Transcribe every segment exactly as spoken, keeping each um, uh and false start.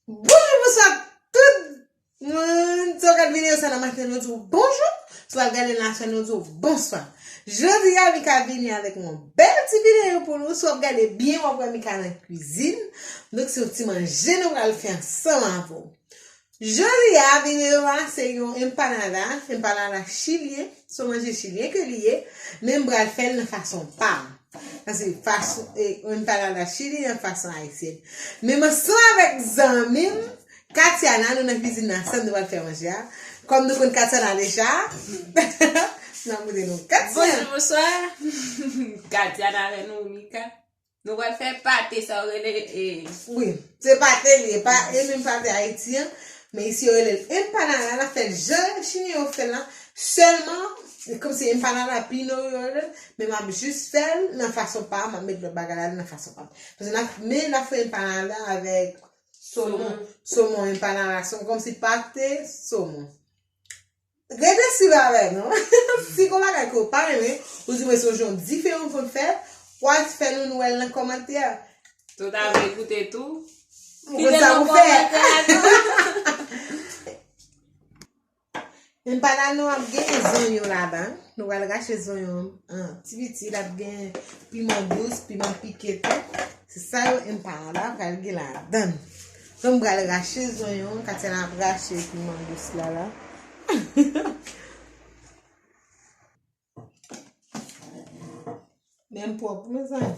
Bonjou, bonswa tout moun. Si w gade videyo sa nan maten, nou di w bonjou. Si w al gade l nan aswè, nou di w bonswa. Jodi a, Mika vini avèk yon bèl ti videyo pou nou. Si w ap gade byen, w ap wè Mika nan kwizin. Donk, se yon ti manje nou pral fè ansanm avè w. Jodi a, videyo a, se yon empanada, empanada chilyen, se yon manje chilyen ke li ye, men m pral fè l nan fason pa m. Sa se fason, e, yon empanada chilyen nan fason ayisyèn. Men m ansanm avèk zanmi m, Katiana, nou nan kwizin nan ansanm, nou pral fè manje a. Kòm nou konn Katiana deja, n ap montre nou Katiana. Bonjou, bonswa. Katiana avè nou, Mika. Nou pral fè pate sa yo rele, e, wi, se pate li ye, pa e menm pate Ayiti an, men isi yo rele l empanada, n ap fè l jan chilyen yo fè l lan, sèlman, kòmsi empanada pino yo rele l, men m ap jis fè l nan fason pa m, m ap met lòt bagay ladan nan fason pa m. Paske n ap, men n ap fè empanada avèk somon, somon empanada, somon, kòmsi pate somon. Rete swiv avè nou. Si gon bagay ke w pa renmen, oudimwens se yon jan diferan pou n fè, w al fè nou, nou wè l nan kòmantè. Tout ap ekoute tou. Ou konn sa pou fè. Kite nou kòmantè a tou. Empanada nou ap gen zonyon ladan. Nou pral rache zonyon an ti piti, l ap gen piman dous, piman pike tou. Se sa yo empanada pral gen ladan. Donk, m pral rache zonyon, Katiana ap rache piman dous la la. Men m pwòp, mezanmi.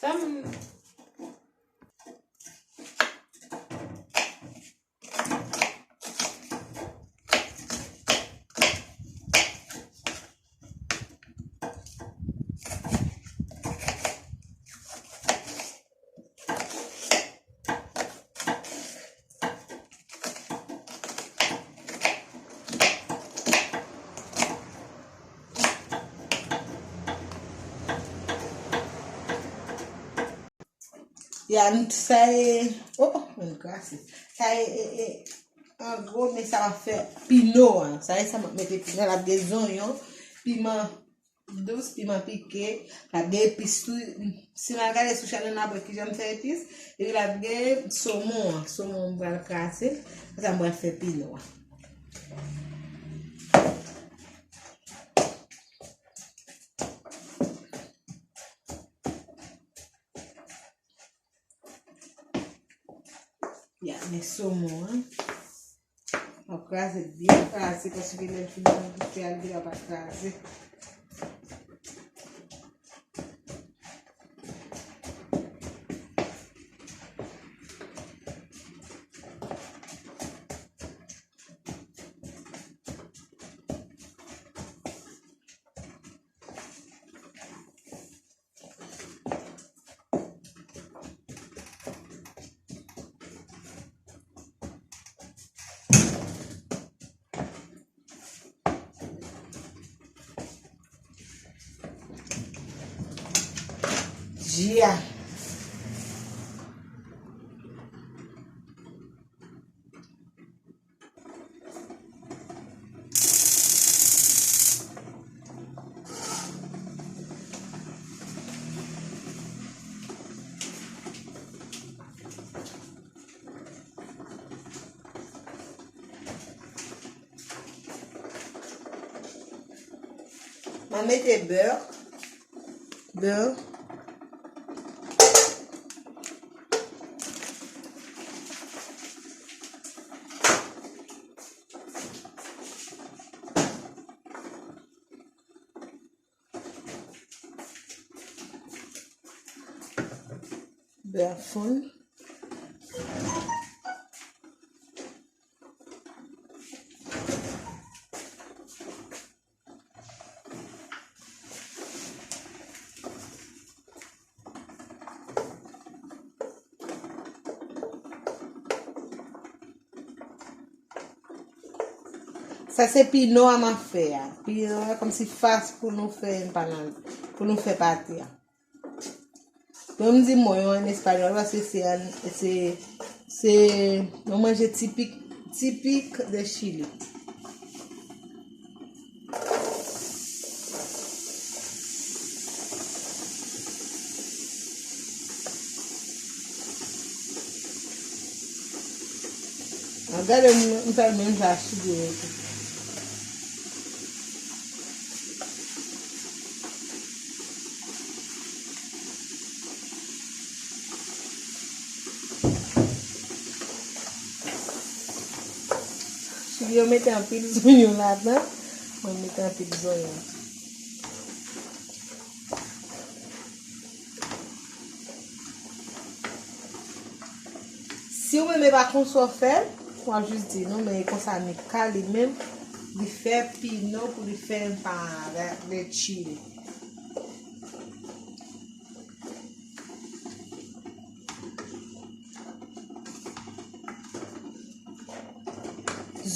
Sa m Ya, m, sa e, oh, men krasi. Sa e, e, e, an gwo, men sa m ap fè pino a. Sa e, sa m ap mete pino a, l ap gen zonyon, piman dous, piman pike, l ap gen epis tou. Si n al gade sou chanèl nan, n ap wè kijan m fè epis. Epi l ap gen somon an. Somon m pral kraze. Konsa m pral fè pino a. Ya, men somon an. M ap kraze byen kraze paske lè l fin nan bouche a, li gentan pa kraze. Ji a. Mwen mete bè. Bè. Bè a fonn. Sa se pino a m ap fè a. Pino a kòmsi fas pou nou fè empanada, pou nou fè pate a. Bon, m di moño an espanyòl paske se, se, se yon manje tipik, tipik de Chili. Gade, m, m fè l menm jan ak chili yo tou. Chili yo mete anpil zonyon ladan. Mwen mete anpil zonyon. Si w menm e pa konsa w fè l, w ap jis di nou, men e konsa Mika li menm, li fè pino pou li fè empanada de chile.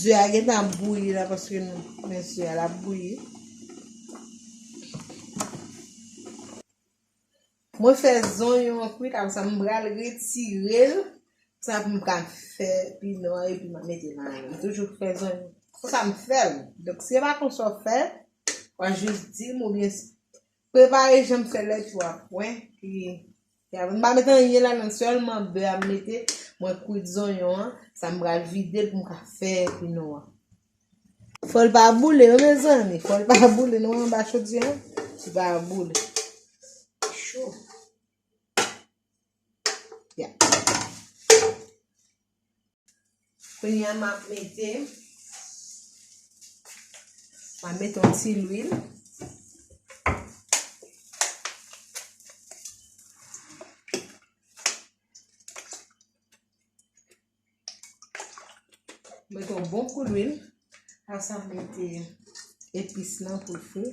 Ze a gentan ap bouyi la paske nou, men ze a l ap bouyi. Mwen fè zonyon an kwit, apre sa m pral retire l, sa pou m ka fè pino an epi m ap mete nan. M toujou fè zonyon. Konsa m fè l. Donk, si se pa konsa w fè, w a jis di m oubyen prepare jan m fè lè tou a pwen. Ki, ki ap, m pa met anyen ladan, sèlman bè a m mete, mwen kwit zonyon an, sa m pral vide l pou m ka fè pino an. Fò l pa boule, wi, mezanmi. Fò l pa boule. Nou anba chodyè an, li pa boule. Cho. Ya. Kounye a, m ap mete, m ap mete yon ti lwil. Mete yon bon kou lwil. Apre sa, mete epis lan pou l fri.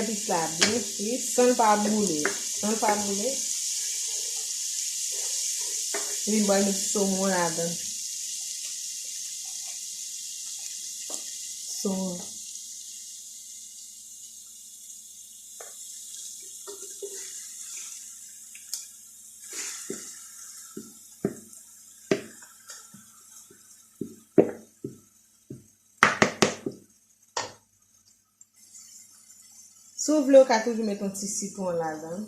Epis la byen fri, san l pa boule. San l pa boule. Epi m pral met somon ladan. Somon. Si w vle, w ka toujou met yon ti sitwon ladan.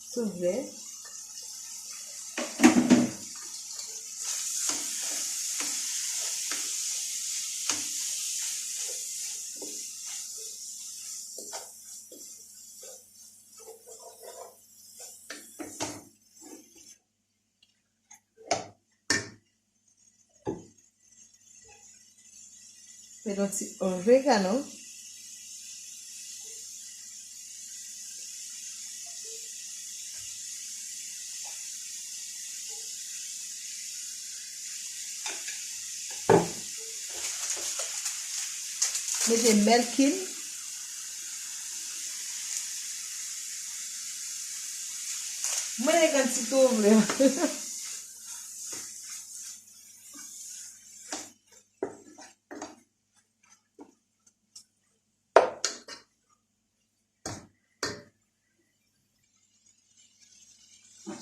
Si w vle. Met yon ti oregano. Mete mèl kin. Mete kantite w vle.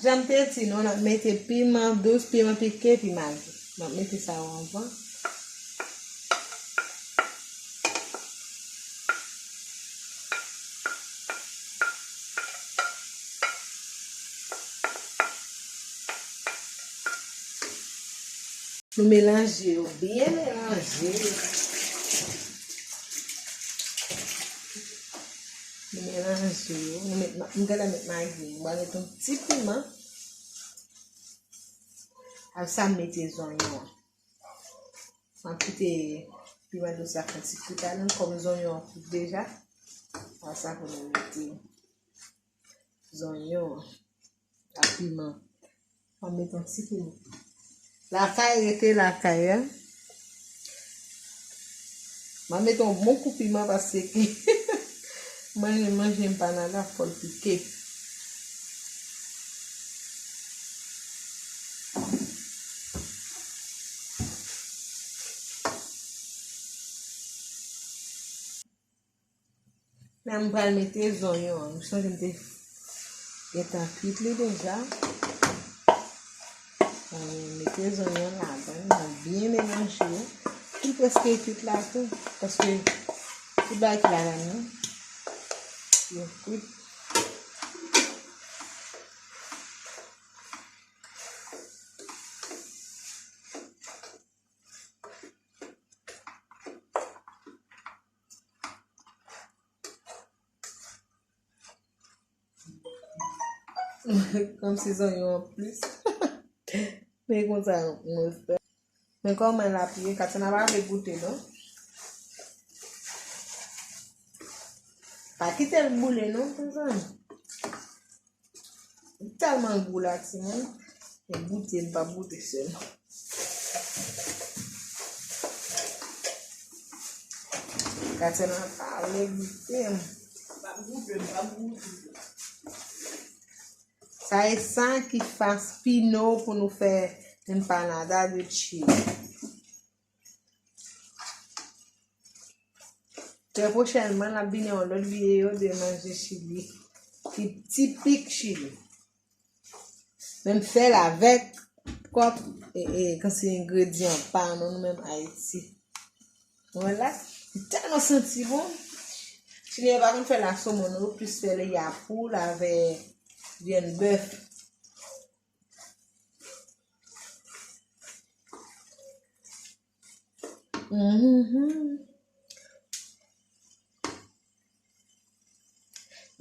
Jan m te di nou, n ap mete piman dous, piman pike, epi magi. M ap mete sa yo anvan. Nou melanje yo, byen melanje. Nou melanje yo. Nou met, m gentan met magi. M pral met yon ti piman. Apre sa, m mete zonyon an. M ap kite piman dous la fè ti kwit ladan, kòm zonyon an kwit deja. Apre sa, pou nou mete zonyon an. Ak piman. M ap met yon ti piman. Lakay rete lakay, en. M ap met yon bon kou piman paske manje, manje empanada fò l pike. La, m pral mete zonyon an. M sonje m te gentan kwit li deja. Mwen mete zonyon an ladan, mwen byen melanje. Li prèske kwit la tou, paske tout bagay ki ladan nan, yo kwit. Kòmsi zonyon an plis. Men konsa, mwen fè. Men kòman l ap ye, Katyana pa vle goute, non. Pa kite l boule, non, mezanmi. Li tèlman gou la, timoun. E goute, m p ap goute sèlman. Katyana pa vle goute, m p ap goute, m p ap goute. Sa e sa ki fas pino pou nou fè empanada de chile. Trè pwochènman, n ap vini yon lòt videyo de manje chili, ki tipik chili. Men m fè l avèk kòk, e, e, kòmsi engredyan pa nou, nou menm Ayiti. Nou wè la, li tèlman santi bon. Chilyen pa konn fè l ak somon, non, yo plis fè li a poul avèk vyann bèf. Mhm.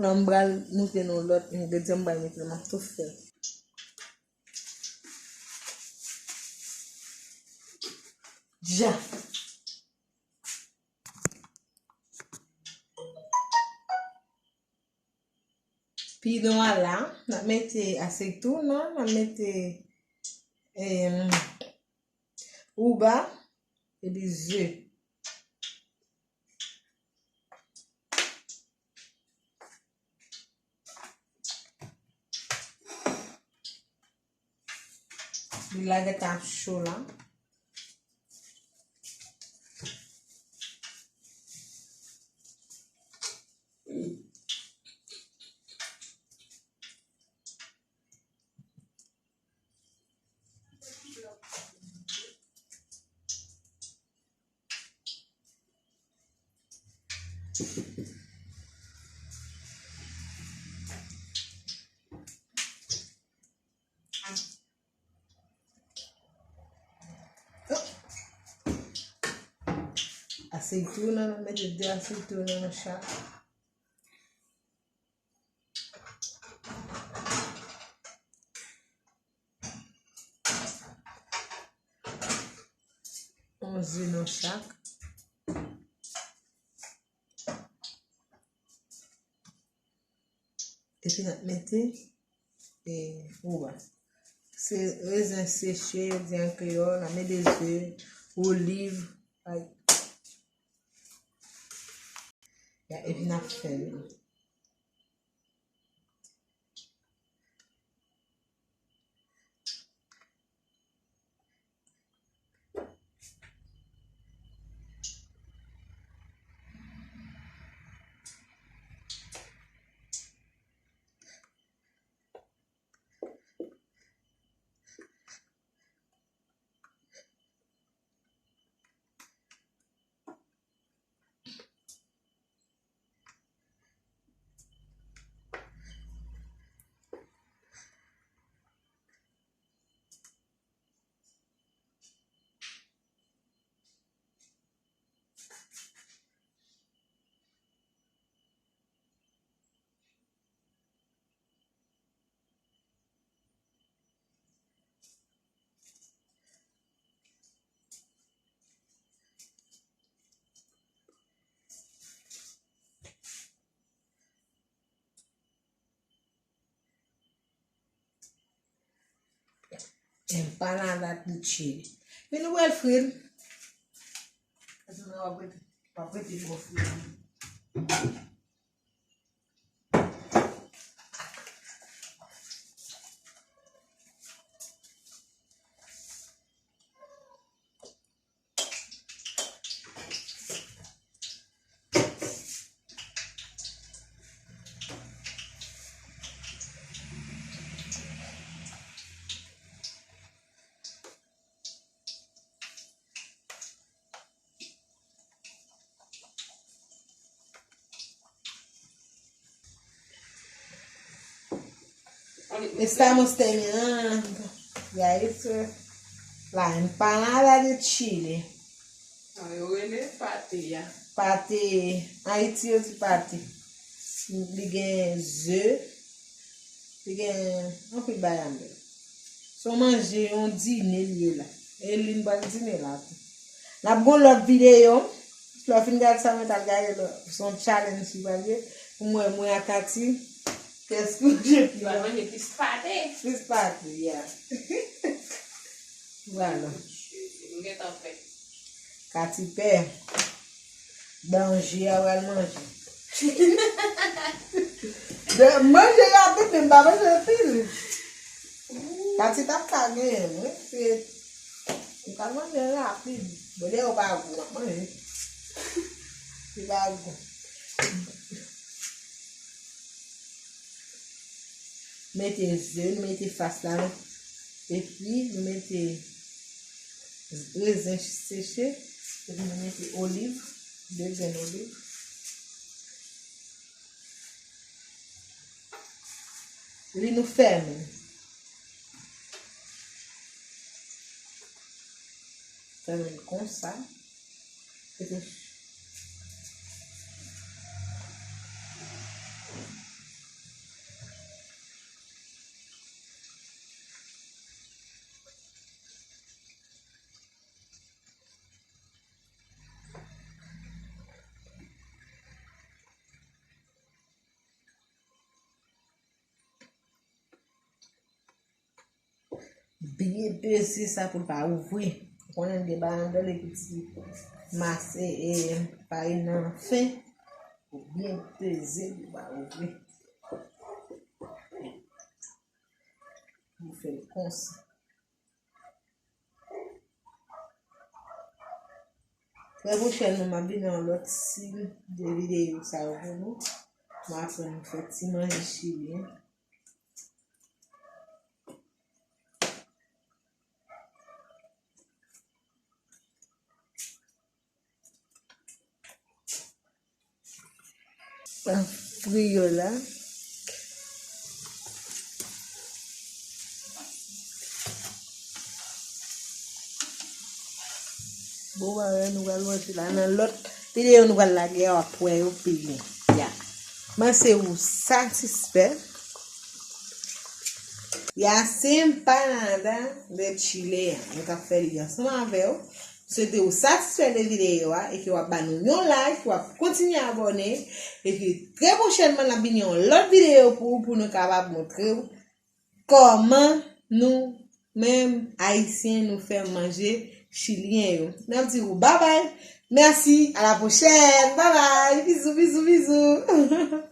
La, m pral montre nou lòt engredyan m pral mete, m ap tou fè. Ja. Pidon a la, n ap mete aseitouna, n ap mete, em, uba, epi ze. Lwil la gentan ap cho la. Aseitouna, nou mete de aseitouna nan chak. Yon ze nan chak. Epi n ap mete, e, uba. Se rezen seche, yo di an kreyòl, n ap mete ze, oliv, like, Epi n ap fèmen. Empanada de chile. Vin, nou pral fri l. Paske w ap rete, w ap rete bò fri. Estamos terminando. Ya eso, la empanada de chile. Sa yo rele pate a. Pate, Ayiti yo di pate. Li gen ze, li gen anpil bagay anndan. Se yon manje, yon dine li ye la. E li n pral dine la tou. N ap gon lòt videyo. Lè w fin gade sa, mwen t al gade lòt. Se yon challenge li pral ye. Pou mwen, mwen ak Katy, kiyès ki manje pi bon. Mwen manje plis pate. Plis pate, yeah. Vwala. Jezi, m gentan pè. Katy pè. Danje a pral manje. De, manje rapid, men m pa manje anpil. Katy t ap ka genyen, mwen, se, m ka manje rapid. Bon, lè yo pa gou, m ap manje. Se pa gou. Mete ze, nou mete fas la, nou. Epi nou mete rezen seche, epi nou mete oliv, de grenn oliv. Li nou fèmen. Fèmen konsa. Epi byen peze sa pou l pa ouvri. Ou konnen l gen bagay anndan l epi ti mas e, e farine nan fen. Ou byen peze pou l pa ouvri. Ou fè l konsa. Trè pwochènman, m ap vin nan yon lòt stil de videyo sa yo pou nou. M ap aprann nou fè ti manje chilyen. Fri yo la. Bon, bagay nou pral manje la. Nan lòt videyo nou pral lage a, w ap wè yo pi byen. Ya. Panse ou satisfè. Ya, se empanada de chile a. Nou t ap fè li ansanm avè w. Swete ou satisfè de videyo a e ke w ap ba nou yon like, w ap kontinye abòne. E ke trè pwochènman, n ap vini yon lòt videyo pou ou, pou nou kapab montre w kòman nou menm Ayisyen nou fè manje chilyen yo. N ap di w babay. Mèsi, a la pwochèn. Babay. Bizou, bizou, bizou.